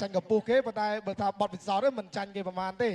ចាញ់កម្ពស់គេប៉ុន្តែបើថាបត់ពិសោធន៍មិនចាញ់គេប្រហែលទេ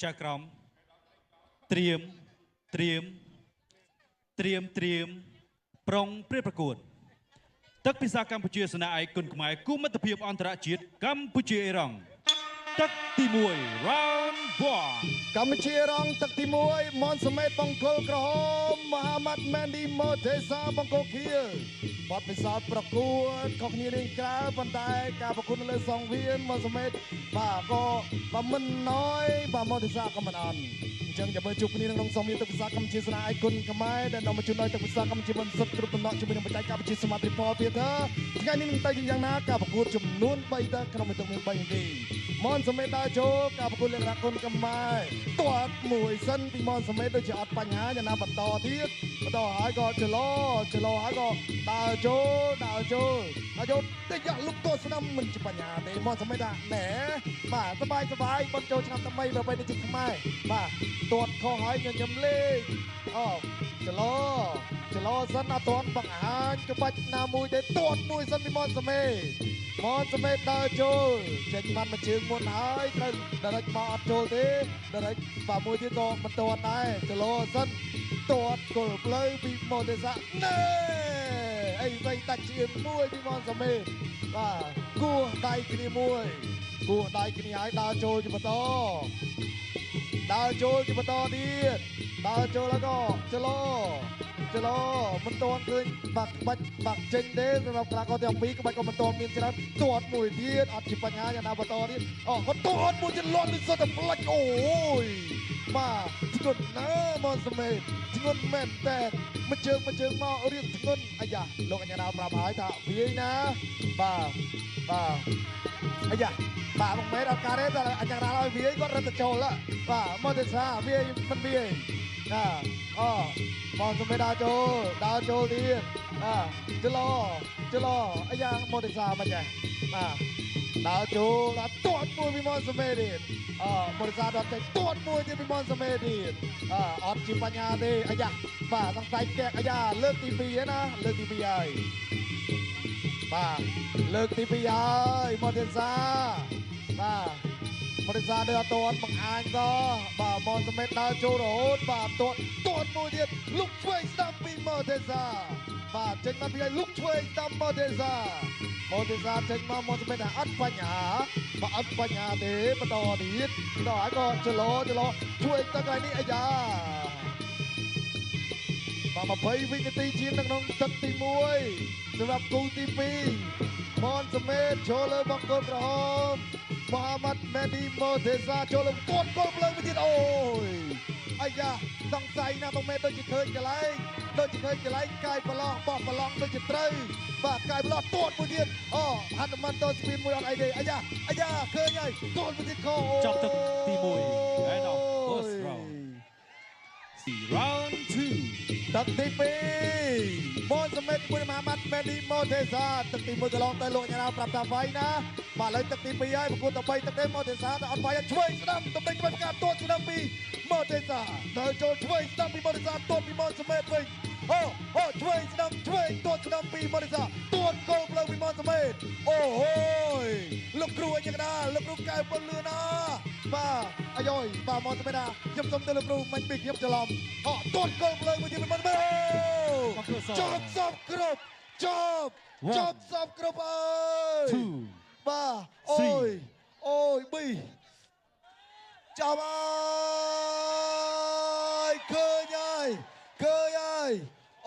ចៅក្រមត្រៀមត្រៀមត្រៀមត្រៀមប្រុងព្រាបប្រកួតទឹកពិសាកម្ពុជាសេនាឯកគុណខ្មែរគូមិត្តភាពអន្តរជាតិកម្ពុជាអ៊ីរ៉ង់ទឹកទី1 round 1 កម្ពុជាអ៊ីរ៉ង់ទឹកទី1មនសមេតបង្គោលក្រហមមហាម៉ាត់មែនឌីម៉ូតេសាបង្គោលខៀវបទពិសោធន៍ប្រកួតខុសគ្នារៀងក្រៅប៉ុន្តែការប្រកួតនៅលើសង្វៀនមនសមេតបាទក៏បើមិនណយបាទម៉ូតេសាក៏មិនអន់អញ្ចឹងចាំមើលជួបគ្នាក្នុងសង្វៀនទឹកពិសាកម្ពុជាស្នាឯគុណខ្មែរដែលនាំមកជូនដល់ទឹកពិសាកម្ពុជាមិនសុទ្ធគ្រប់តំណក់ជាមួយនឹងបច្ចេកវិទ្យាសមាធិផលទៀតថ្ងៃនេះនឹងទៅយ៉ាងណាការប្រកួតចំនួន3ទឹកក្នុងមួយទឹកមាន3នាទីមនសមេតដើរចូលការប្រកួតលក្ខណៈគុណខ្មែរទាត់មួយសិនពីមនសមេតដូចជាអត់បញ្ហាយ៉ាងណាបន្តទៀតបន្តហើយក៏ចលោចលោហើយក៏ដើរចូលដើរចូលដើរចូលតិចលុបទោស្ដាំមិនជាបញ្ហាទេមនសមេតថាណែបាទសបាយសបាយបត់ចូលឆ្នាំថ្មីប្រពៃណីជាតិខ្មែរបាទទាត់ខុសហើយញញឹមលេងអូចលោចលោសិនអត់ទាន់បង្ហាញក្បាច់ណាមួយទេទាត់មួយសិនពីមនសមេតមនសមេតដើរចូលចេញបានមួយជើងមុនហើយត្រូវដរិចមកអត់ចូលទេដរិចបាទមួយទៀតក៏មិនទាន់ដែរចលោសិនទាត់គល់ផ្លូវពីម៉ូតេសាណែអីស្អីតាច់ជាមួយពីមនសមេតបាទគោះដៃគ្នាមួយគោះដៃគ្នាឲ្យដើរចូលជាបន្តដើរចូលជាបន្តទៀតដើរចូលแล้วក៏ចលោចលោមិនទាន់ឃើញបាក់បាច់បាក់ចេញទេសម្រាប់ក្លាករទាំងពីរក្បាច់ក៏មិនទាន់មានច្រើនទាត់មួយទៀតអត់ជាបញ្ហាយ៉ាងណាបន្តទៀតអូក៏ទាត់មួយទៀតលាន់សុទ្ធតែផ្លាច់អូយបាទធ្ងន់ណាស់មនសមេតធ្ងន់មែនតើមួយជើងមួយជើងមករៀងធ្ងន់អាយ៉ាលោកអញ្ញាដាវប្រាប់ហើយថាវាយណាបាទបាទអាយ៉ាបាទមកមែនអត់ការទេតែអញ្ញាដាវឲ្យវាយគាត់រត់ទៅចូលបាទមកទេសាវាយមិនវាយណាអូមនសមេតដើរចូលដើរចូលទៀតបាទចលោចលោអាយ៉ាមកទេសាមិនចេះបាទដើរចូលដល់ទាត់មួយពីមនសមេតទៀតអមរិសាដល់ចេញទាត់មួយទៀតពីមនសមេតទៀតអត់ជាបញ្ហាទេអាយ៉ាបាទសង្ស័យកែកអាយ៉ាលើកទី2ហើយណាលើកទី2ហើយបាទលើកទី2ហើយមនសាបាទមរិសាដើរអត់ទាន់បង្ហាញក៏បាទមនសមេតដើរចូលរហូតបាទទាត់ទាត់មួយទៀតលុកឆ្វេងស្ដាំពីមនសាបាទចេញមកពីលុកឆ្វេងស្ដាំមនសាមនសាចេញមកមនសមេតអត់បញ្ហាបាទអត់បញ្ហាទេបន្តទៀតបន្តហើយក៏ចលោចលោជួយទៅកន្លែងនេះអាយ៉ាបាទ20វិនាទីជាងនៅក្នុងទឹកទី1សម្រាប់គូទី2មនសមេតចូលលើបង្គោលក្រហមមហាម៉ាត់មែនឌីម៉ូតេសាចូលលើទាត់គល់ផ្លូវមួយទៀតអូយអាយ៉ាសង្ស័យណាស់បងមេដូចជាឃើញកន្លែងដូចជាឃើញកន្លែងកាយប្រឡោះបោះប្រឡងដូចជាត្រូវបាទកាយប្រឡោះទាត់មួយទៀតអូហនុមានតស្ពីនមួយអត់អីទេអាយ៉ាអាយ៉ាឃើញហើយទាត់មួយទៀតខចប់ទឹកទី1 End of first round round 2ទឹកទី2មនសមេតមួយមហាម៉ាត់មែនឌីម៉ូតេសាទឹកទី1កន្លងទៅលោកញ៉ាំប្រាប់ថាវាយណាបាទឥឡូវទឹកទី2ហើយប្រកួតទៅ3ទឹកទេម៉ូតេសាតែអត់វាយឆ្វេងស្ដាំតំណែងក្បាច់ការទាត់ស្ដាំពីម៉ូតេសាទៅចូលឆ្វេងស្ដាំពីម៉ូតេសាទាត់ពីមនសមេតវិញអូអូឆ្វេងស្ដាំឆ្វេងទាត់ស្ដាំពីម៉ូតេសាទាត់គោលផ្លូវពីមនសមេតអូហូយលោកគ្រូអញ្ចឹងណាលោកគ្រូកែពលលឿនណាបាទអាយយបាទមនសមេតណាខ្ញុំសុំទៅលោកគ្រូមិនពីខ្ញុំច្រឡំអូទាត់គោលផ្លូវមួយទៀតពីមនសមេតចប់សពគ្រប់ចប់ចប់សពគ្រប់អើយបាទអូយអូយប៊ីចាប់ហើយឃើញហើយឃើញហើយ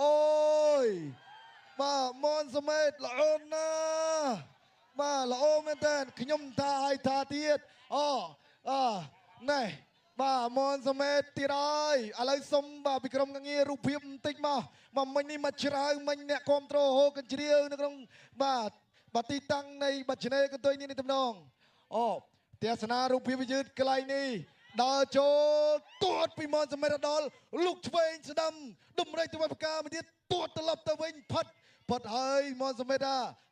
អូយបាទមនសមេតល្អណាស់បាទល្អមែនតើខ្ញុំថាឲ្យថាទៀតអូអណែ បាទមនសមេតទៀតហើយឥឡូវសុំបាទពីក្រុមការងាររូបភាពបន្តិចមកមកមិញនេះមកច្រើមិញអ្នកគ្រប់ត្រូលហូកញ្ជ្រៀវនៅក្នុងបាទបាទទីតាំងនៃបាឆ្នេរកន្ទុយនេះតំណងអូទស្សនារូបភាពយឺតកន្លែងនេះដើរចូលទាត់ពីមនសមេតដល់លុកឆ្វេងស្ដាំដំរីទៅវផ្កាមួយទៀតទាត់ត្រឡប់ទៅវិញផាត់ផាត់ហើយមនសមេត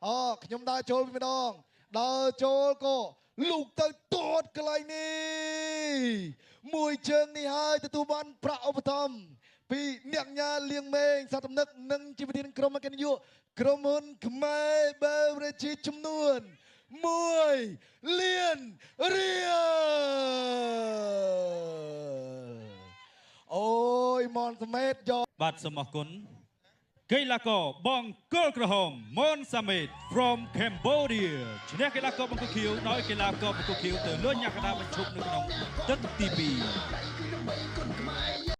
អូខ្ញុំដើរចូលពីម្ដងដើរចូលក៏លូកទៅទាត់កន្លែងនេះមួយជើងនេះហើយទទួលបានប្រាក់ឧបត្ថម្ភពីអ្នកញ៉ាលៀងមេងសត្វទំនឹកនិងជាប្រធានក្រុមអគ្គនាយកក្រុមហ៊ុនខ្មែរបែវរេជាចំនួន1លានរៀលអូយមនសមេតយក បាទសូមអរគុណកីឡាករបង្គោលក្រហមមនសាមេត from Cambodia ឈ្នះកីឡាករបង្គោលខៀវដោយកីឡាករបង្គោលខៀវទៅលើញ៉ាកដាបញ្ឈប់នៅក្នុងទឹកទី2។